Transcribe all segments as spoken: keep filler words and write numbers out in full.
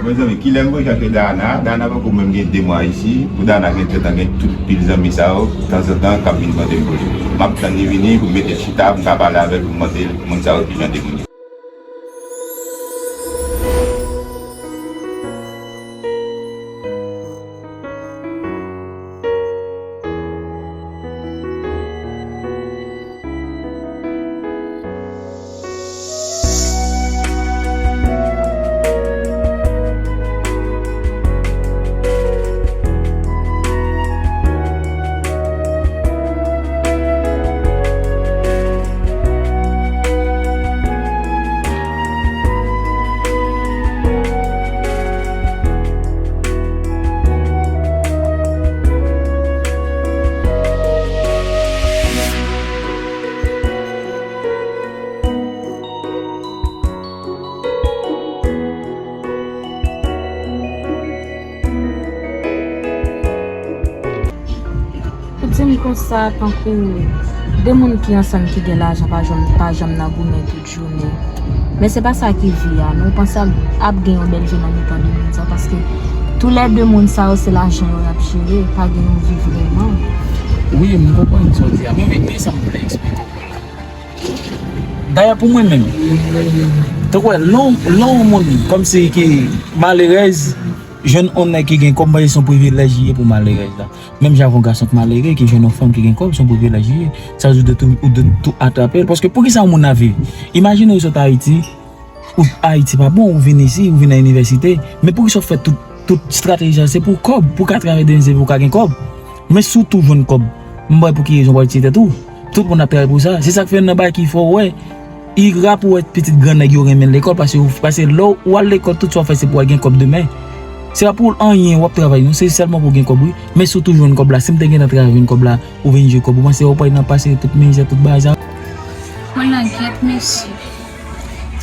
Mezanmi, kilè m pou chache Dayana? Dayana poko menm gen de mwa isi. Pou Dayana gen trant an, gen tout pil zanmi sa yo, tanzantan, k ap vin mande m pou li. M ap tann li vini pou m mete l chita, pou m ka pale avè l, pou m mande l moun sa yo ki jan de moun yo. Ou di m konsa, tankou de moun ki ansanm ki gen lajan pa janm, pa janm nan goumen tout jounen. Men se pa sa ki vi a, non. Ou panse ap, ap gen yon bèl vi nan mitan de moun sa, paske toulède moun sa yo se lajan yo y ap jere, pa gen yon vi vrèman. Wi, m konprann sa w di a. Men, men, men sa m vle eksplike w. Dayè, pou mwen menm, tankou lè yon, lè yon moun kòmsi ki malerèz, jwenn yon nèg ki gen kòb, m panse se yon privilèj li ye pou malerèz la. Menm jan avè yon gason k malere, ki jwenn yon fanm ki gen kòb, se yon privilèj li ye. Sa vle di ou dwe tou, ou dwe tou atrape l. Paske poukisa yon moun ap viv? Imajine ou sot Ayiti, ou Ayiti pa bon, ou vin isi, ou vin nan inivèsite. Men poukisa w fè tout, tout estrateji sa? Se pou kòb, pou w ka travay demen, se pou w ka gen kòb. Men si w tou jwenn kòb, m pa wè pou ki rezon w pral tiye tèt ou. Tout moun ap travay pou sa. Se sa k fè nan bagay ki fè w wè, ira pou w wè pitit gran nèg yo renmen lekòl, paske, paske lè w al lekòl, tout sa w fè, se pou w al gen kòb demen. Se pa pou anyen w ap travay, non, se sèlman pou w gen kòb, wi. Men si w tou jwenn kòb la, si m te gentan travay jwenn kòb la, ou vin jwe kòb, ou panse w pral nan pase tout mizè, tout bagay sa? Mwen nan gyèt, mesye.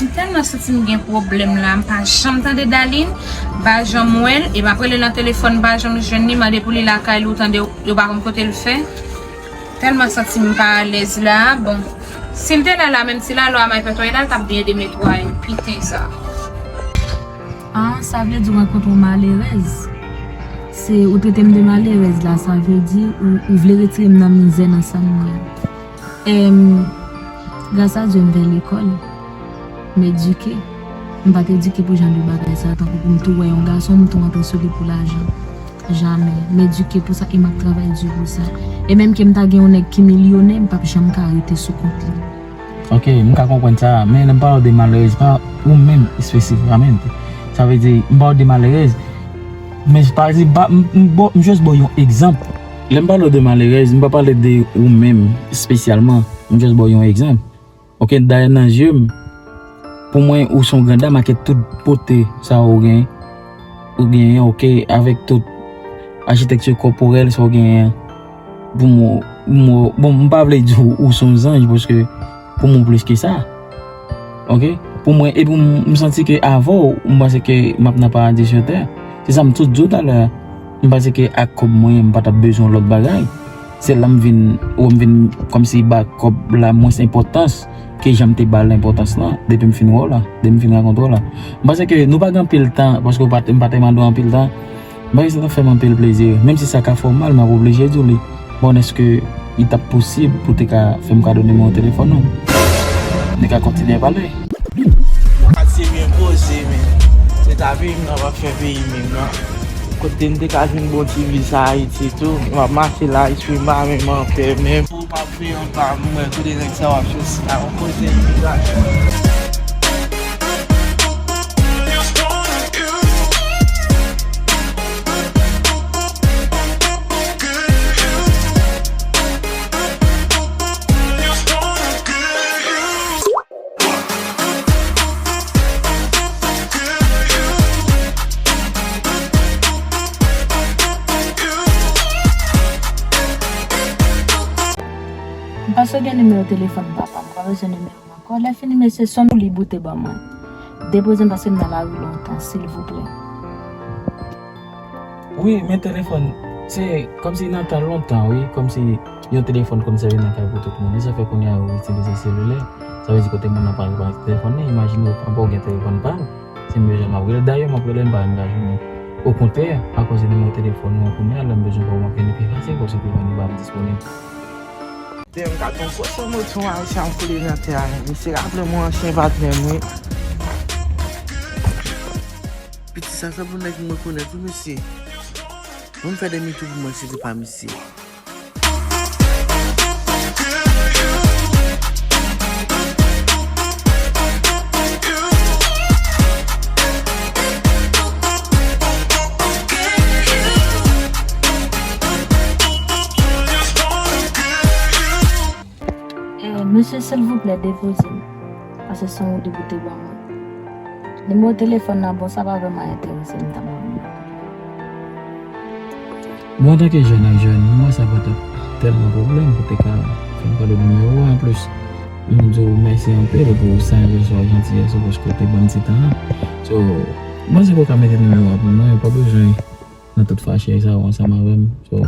M tèlman santi m gen pwoblèm la, m pa janm tande Daline, m pa janm wè l, e m ap rele l nan telefòn, m pa janm jwenn li, mande pou li lakay li, ou tande, yo pa konn kote l fè. Tèlman santi m pa alèz la, bon. Si l te la la, menm si la lwa may fè tway la, l t ap byen de netwaye, piten sa. Ah, sa vle di w rankontre yon malerèz. Se ou trete m de malerèz la, sa vle di ou, ou vle retire m nan mizè nan sa m ye. Em, gras a Dye, m fè lekòl. M edike. M pa t edike pou jan de bagay sa, tankou pou m tou wè yon gason, m tou antre sou li pou lajan. Jamè. M edike pou sa e m ap travay di pou sa. E menm ke m ta gen yon nèg ki milyonè, m p ap janm ka rete sou kont li. Ok, m ka konprann sa, men lè m pale w de malerèz, pa ou menm espesifikamente. Sa vle di, m pale w de malerèz, men pa di, pa, m, m, bon, m jis ba w yon egzanp. Lè m pale w de malerèz, m pa pale de ou menm espesyalman. M jis ba w yon egzanp. Ok, dayè nan zye m, pou mwen, ou se yon gran dam ak tout bote sa ou gen, ou genyen, ok, avèk tout achitekti kòporèl sa ou genyen an. Pou mwen, pou mwen, bon, m pa vle di w, ou se yon zanj, paske pou mwen, ou plis ke sa. Ok? Pou mwen, epi m, m santi ke avè w, m panse ke m ap nan paradi sou tè. Se sa m tou di w talè a. M panse ke ak kòb mwen, m pa t ap bezwen lòt bagay. Se la m vin, ou m vin kòmsi ba kòb la mwens enpòtans ke jan m te ba l enpòtans lan, depi m fin wè w la, depi m fin rakontre w la. M panse ke nou pa gen anpil tan, paske w pa t, m pa te mande w anpil tan. M panse sa t ap fè m anpil plezi. Menm si sa ka fè w mal, m ap oblije di w li. Bon, èske li t ap posib pou w te ka fè m kado nimewo telefòn ou? Nou ka kontinye pale. Katye byen poze, men se ta peyi m nan, pa fè peyi menm nan. Kote m te ka jwenn bon ti vi sa Ayiti tou. M ap mache la, espri m pa menm anpè menm. Ou p ap fè yon pa, m wè kote nèg sa w ap soti la, yon kote imigrasyon. M panse w gen nimewo telefòn papa m, m pa bezwen nimewo ankò. Lè fini, mesye, sonn pou li boute ban mwen. Depoze m paske m nan lari lontan, silvouplè. Wi, men telefòn, se kòmsi nan tan lontan, wi, kòmsi yon telefòn konn sèvi nan kay pou tout moun. E sa fè kounye a yo itilize selilè. Sa vle di kote moun nan pa, pa telefòn li, imajine w pa gen telefòn pa l. Se M bezwen, m ap rele. Dayè, m ap rele, m pa menm ka jwenn li. Okontrè, akoz de nimewo telefòn ou an kounye a, lè m bezwen pa w, m ap jwenn li pi fasil, paske telefòn li pa disponib. Dayè, m ka t yon gwo sòm oto Ayisyen ap koule nan tè a. Misye raple mwen ansyen patnè m, wi. Piti sa, sa pou nèg m rekonèt, wi, mesye. Mwen m fè demi tou pou mwen, se te pa misye. Eh, mesye, silvouplè, depoze m. Paske se yon wout li pou te ban mwen. Nimewo telefòn nan, bon, sa pa vrèman enterese m, ta ban mwen. Bon, antanke jèn ak jèn, mwen, sa pa t ap tèlman pwoblèm pou te ka fè m pale nimewo a. Anplis, m di w mèsi anpil pou sajès ou ak jantiyès ou, paske w te ban m ti tan an. So, mwen, si w ka mete nimewo a pou mwen, pa bezwen nan tout fachè sa yo ansanm avè m. So,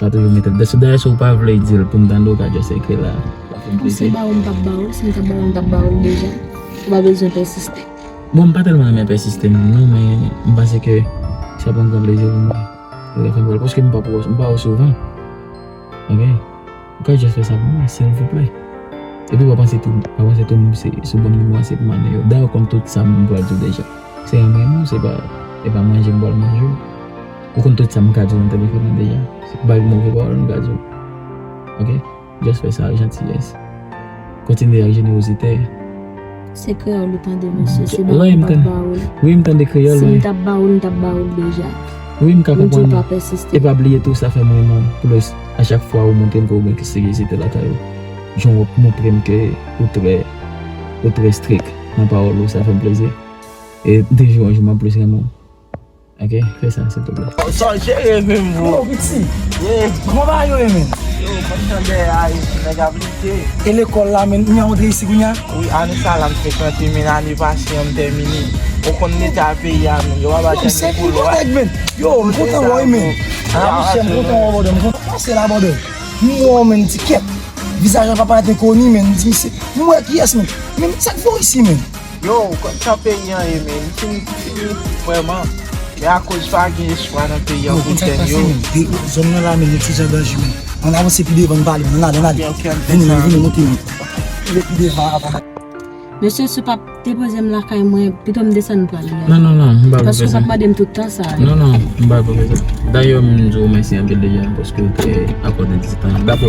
pa toujou mete. Dayè, si w pa vle di l pou m tande, w ka just ekri la. Sa fè m plezi. Si m ba ou, m t ap ba ou l. Si m t ap ba ou, m t ap ba ou l deja. Ou pa bezwen pèsiste. Bon, m pa tèlman renmen pèsiste non, non, men m panse ke sa pran gran plezi pou mwen. Ou ka fè m wè l, paske m pa pou, m pa wè w souvan. Ok? Ou ka just fè sa pou mwen, silvouplè. Epi pa panse tou, pa panse tou, se sou bon nimewo a, se pou m ale yo. Dayè, ou konn tout sa m pral di w deja. Se renmen w, se pa, se pa manje m pral manje w. Ou konn tout sa m ka di w nan telefòn nan deja. Se pa move pawòl m ka di w. Ok? Just fè sa ak jantiyès. Kontinye ak jenerozite. Se kreyòl ou tande, mesye. Se ba ou m t ap ba ou l. Wi, m tande kreyòl, wi. Si m t ap ba ou l, m t ap ba ou l deja. Wi, m ka konprann. Men di w pa pèsiste. E pa bliye tou, sa fè m renmen w plis. A chak fwa ou montre m ke ou gen seryezite lakay ou. Jan w ap montre m ke ou trè, ou trè strik nan pawòl ou, sa fè m plezi. E de jou an jou, m ap plis renmen w. Ok, fè sa, silvouplè. Sa w jere menm, bro. Yo, piti. Yeah. Kòman bagay yo ye, menn? Yo, konn jan dèyè a ye, nèg ap lite. E lekòl la, menn, m antre isi kounye a? Wi, ane sa la m frekante, menn, ane pase an m tèmine. Ou konn leta peyi a, menn, yo pa ba tèt nou boulot. Yo, m kontan wè w, menn. Ah, monchè, m kontan wè w, brother. M kontan pase la, brother. M wè w, menn, ti kèt. Vizaj la pa parèt enkoni, menn. M di, misye, m wè kiyès, menn. Menn, sa k fè w isi, menn? Yo, ou konn jan peyi an ye, men li fini, fini, vrèman. E akoz pa gen espwa nan peyi an pou jèn yo. Yo, ou konn sa k pase, men? Zòn nan la, men, li ti jan danje, men. Ann avanse pi devan, n pale, men. Ann ale, ann ale. Ok, ok, ann fè sa. Vini, men, vini, monte, men. Vini pi devan, avan. Mesye, si w p ap depoze m lakay mwen, pito m desann pral la. Non, non, non, m pa vle sa. Paske w p ap mande m tout tan sa a. Non, non, m pa vle sa. Dayè, m di w mèsi anpil deja, paske w te akòde Dabò,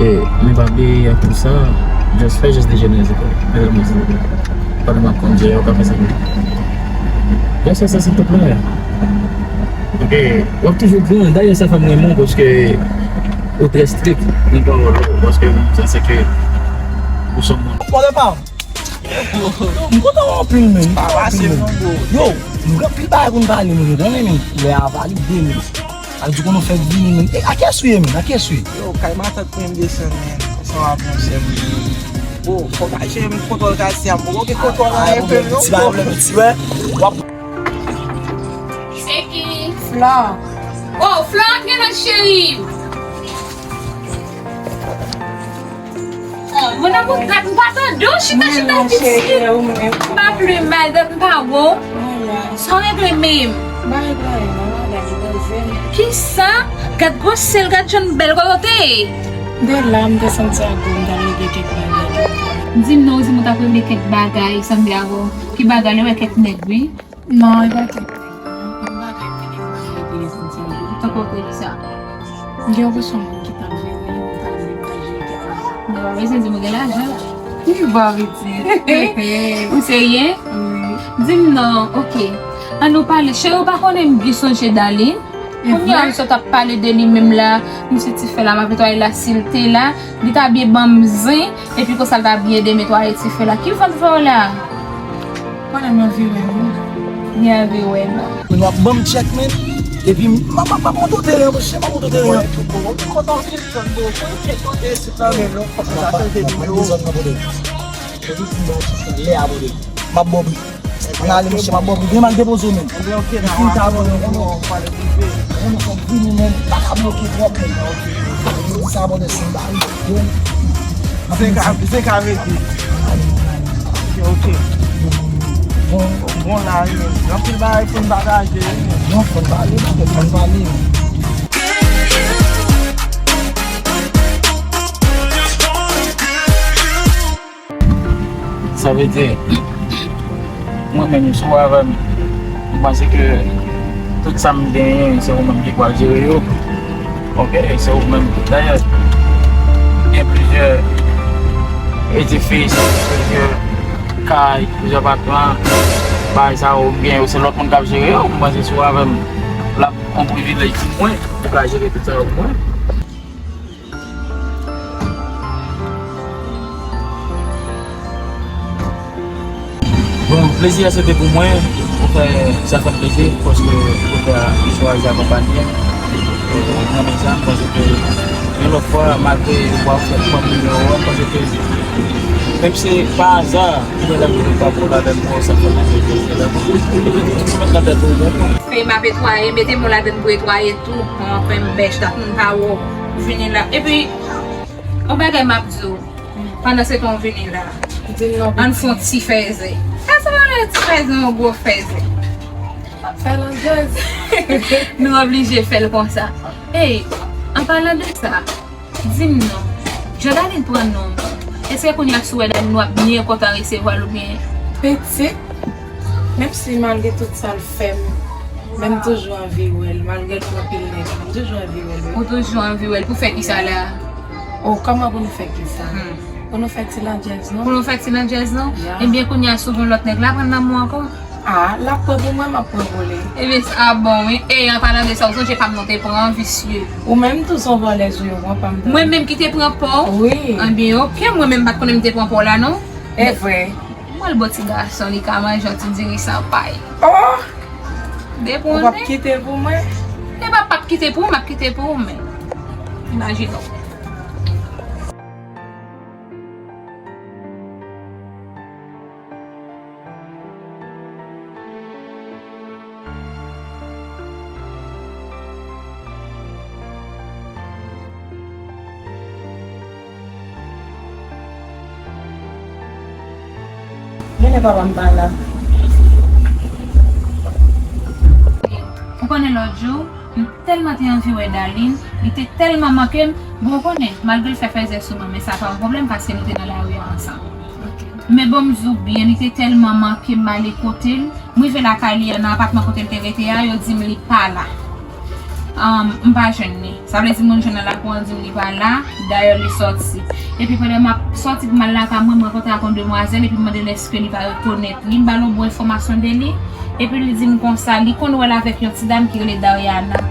e, men pa bliye ak tout sa, just fè jès de jenerozite. Mete mwen silvouplè. Pandan m ap kondui, ou ka fè sa. Just fè sa, silvouplè. Ok, w ap toujou gran. Dayè, sa fè m renmen w, paske ou trè strik nan pawòl ou, paske m sanse ke ou se yon moun. Yo, m kontan wè w anpil, men. M kontan wè w anpil, men. Yo, nou gen anpil bagay pou n pale, men, ou konnen, men. Lè a valide, men. Sa vle di konnen w fèk vini, men. E, a kiyès ou ye, men? A kiyès ou ye? Yo, kay matant mwen m desann, men. Ansanm avè w, sè m. Bon, fò w ka jere m kontwòl kay sè a. M poko gen kontwòl anyen, frè m, non. Ti bagay, ti wè. W ap Se ki? Flò. Oh, Flò, antre non, cheri. Oh, mon amour, gad, m pa tande w, chita, chita, pitit. M pa pli mal, gad, m pa bon. Sa w regle menm? Kisa? Gad gwosè l, gad jan l bèl, kote w te ye? M te la, m te santi a gou, m t ap regle kèk bagay. Di m non, ou di m ou t ap regle kèk bagay, sanble avè w. Ki bagay, lè w wè kèk nèg, wi. Non, e pa kèk nèg, non. Yon bagay ki gen mwen regle santi a gou. Tankou w te di sa. M gen yon kesyon moun ki t ap vini, m ta vle manje kèk bagay. Mwen pa bezwen di mwen gen lajan. Ki bagay, piti? Ou serye? Wi. Di m non, ok. Ann nou pale. Cheri, ou pa konnen m byen sonje Darline? Kounye a, misye t ap pale de li menm la, misye ti fè la, m ap netwaye la, si l te la, li ta byen ban m zen, epi konsa l ta byen ede m netwaye ti fè la. Ki vant fè w la? Pandan m anvi wè m. Li anvi wè m. Men w ap ban m tchèk, men. Epi m ap, m ap, m ap monte w teren, monchè, m ap monte w teren. Ou kontan anpil, zòn do. Ou konn kèk kote, se nan men nou, fòk sa chanje nimewo. M ap ba w tchèk nan lè a, brother. M ap ba w pri. Ann ale, mesye, m ap ba w pri. Vin, m al depoze w, men. Li fin ta abòne, ou konnen. Ou konnen fòk vini, men. Pa ka bloke twòp, men. Yo di sa, brother, se yon bagay. Zen ka, zen ka rete. Ok, ok. Bon, ok. Bon, la, wi, men gen anpil bagay pou n pataje, wi, men. Non, fò n pale, non, fò n pale. Sa vle di, mwen menm, si w avè m, m panse ke tout sa m genyen, se ou menm ki pral jere yo. Ok, se ou menm. Dayè, gen plizyè edifis, plizyè kay, plizyè apatman, bagay sa yo, ou gen yo, se lòt moun k ap jere yo. M panse si w avè m, l ap yon privilèj pou mwen, pou ka jere tout sa yo pou mwen. Bon, plezi a se te pou mwen, pou fè, sa fè m plezi, paske ou te chwazi akonpanye m. Mwen menm sa, m panse ke yon lòt fwa, malgre ou pa fè pran nimewo a, m panse ke menm si se pa aza, ou genlè pou nou pa pou la menm, sa fè m plezi. Epi tout sou met nan tèt ou, bon. Fè m ap etwaye, mete mwen ladann pou etwaye tou. Anfen, m bèch dat moun pa wè w vini la. Epi, yon bagay m ap di w, pandan se tan w vini la, ann fè yon ti fèzè. Sa se yon ti fèzè, yon gwo fèzè. Fè landjèz. Nou oblije fè l konsa. Ey, an palan de sa, di m non, jan Darline pran non, èske kounye a si w wè Darline w ap byen kontan resevwa l oubyen? Pitit, menm si malgre tout sa l fè m, men m toujou anvi wè l, malgre l pran pil nèg, m toujou anvi wè l, wi. Ou toujou anvi wè l, pou fè kisa la? O, kòman pou nou fè kisa? Hmm. Pou nou fè ti landjèz, non? Pou nou fè ti landjèz, non? Ya. Ebyen, kounye a, si w gen lòt nèg la, pran nan mwen ankò. A, l ap pran pou mwen, m ap pran pou li. Ebyen, sa bon, wi. E, an palan de sa, ou sonje pa m non te pran, visye. Ou menm tou se yon vòlèz ou ye, ou pran pa m tou. Mwen menm ki te pran pa w? Wi. Ebyen, ok, mwen menm m pa t konnen m te pran pa w la, non. E vre. Mwen l bon ti gason, li ka manje yon ti diri san pay. Oh! Depi w p ap kite pou mwen? E pa p ap kite pou ou, m ap kite pou ou, men. Imajine w. Genlè papa m pa la. Ou konnen lòt jou, m tèlman te anvi wè Darline, li te tèlman manke m. Bon, ou konnen, malgre l fè fèzè sou mwen, men sa pa yon pwoblèm, paske nou te nan lari a ansanm. Men bon, m di w byen, li te tèlman manke m, m ale kote l. M rive lakay li a, nan apatman kote l te rete a, yo di m li pa la. Ahn, m pa jwenn li. Sa vle di moun jwenn nan lakou an di m li pa la, dayè li sòti. Epi pandan m ap sòti pou m al lakay mwen, m rankontre ak yon demwazèl epi m mande l èske li pa rekonèt li. M ba l yon bon enfòmasyon de li, epi li di m konsa, li konn wè l avèk yon ti dam ki rele Dariana.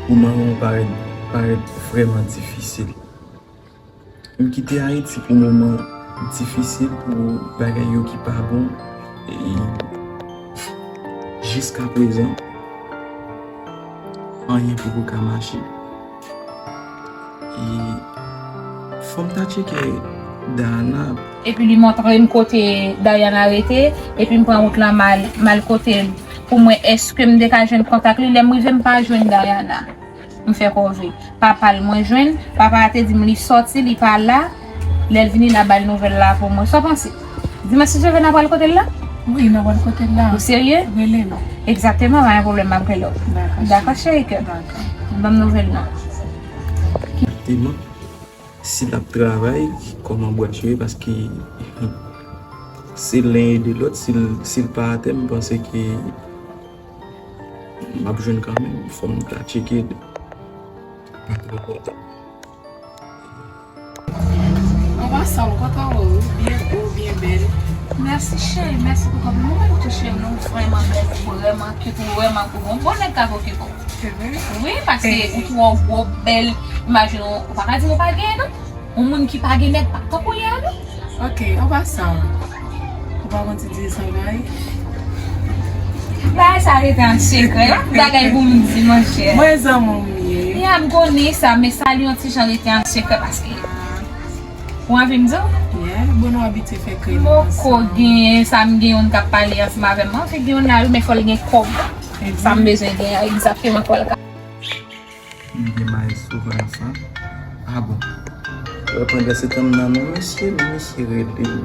Pou mwen, ou parèt, parèt vrèman difisil. M kite Ayiti pou moman difisil, pou bagay yo ki pa bon. E jiskaprezan, anyen poko ka mache. E fò m ta tcheke Dayana. Epi li montre m kote Dayana rete, epi m pran wout lan m al, m al kote l pou m wè èske m te ka jwenn kontak li. Lè m rive, m pa jwenn Dayana. M fè kòve. Papa l mwen jwenn, papa a te di m li sòti, li pa la. Lè l vini, l a bay nouvèl la pou mwen. Sa w panse? Dimanch, si Dye vle, n a pral kote l la? Wi, n a pral kote l la. Ou serye? Rele m. Egzakteman, pa gen pwoblèm, m ap rele w. Dakò, dakò, cheri kè. Dakò. Ban m nouvèl nan. Egzakteman. Si l ap travay, kòman bwat yo ye, paske se len ede lòt, si l, si l pa atè, m panse ke m ap jwenn kanmenm, fò m ta tcheke l. Pa twò lontan. Anpasan, m kontan wè w, byen ou, byen bèl. Mèsi cheri, mèsi pou konpliman. Ou menm tou cheri, nou vrèman bèl, ou vrèman cute, ou vrèman gou. Bon, bon nèg ka okipe w. Se vre? Wi, paske ou twò gwo, bèl. Imajine w, ou pa ka di m ou pa genyen, non. Yon moun ki pa gen nèg pa tankou li a, non. Ok, an pasan, ou pa konn ti diri san pay? Bagay sa rete an sekrè. Bagay pou m di, monchè. Mwen zanmi w ye. Ya, m konnen sa, men sa li yon ti jan rete an sekrè paske ou anvi m di w? Yeah, bon, nou abitye fè kredi ansanm. M poko genyen sa, m gen youn k ap pale ansanm avè m. M anvi gen youn la, wi, men fò l gen kòb. Sa m bezwen gen an, egzakteman kòb la. M gen maestro Vanessa. Ah bon. Wè pandan se tan m nan non mesye, men mesye rele m.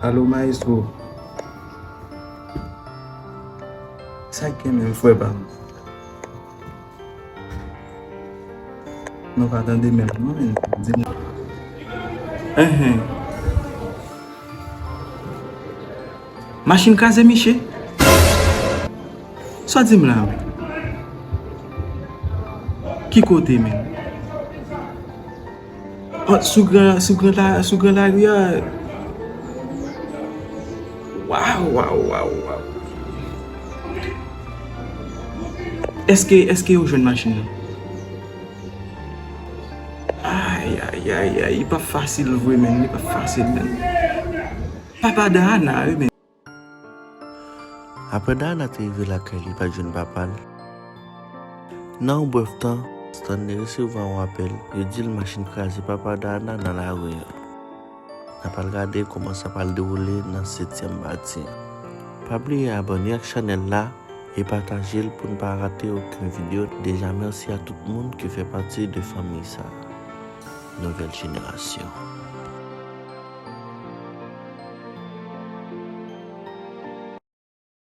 Alo, maestro. Sa k gen menm, frè pa m? Nou pa tande menm non, men di m. Enhen. Machin kraze, miche? Sa w di m la, wi? Ki kote, menm? Oh, sou gran, sou gran la, sou gran lari a. Waw, waw, waw, waw. Èske, èske yo jwenn machin nan? Ay, ay, ay, ay, li pa fasil vre, menm, li pa fasil, menm. Papa Dana, wi, menm. Apre Dana te rive lakay li, li pa t jwenn papa l. Nan yon brèf tan, Stanley resevwa yon apèl. Yo di l machin kraze papa Dana nan lari a. N ap al gade kòman sa pral dewoule nan setyèm pati. Pa bliye abòne ak chanèl la e pataje l pou n pa rate okenn videyo. Deja mèsi a tout moun ki fè pati de fanmi sa. Nouvèl jenerasyon.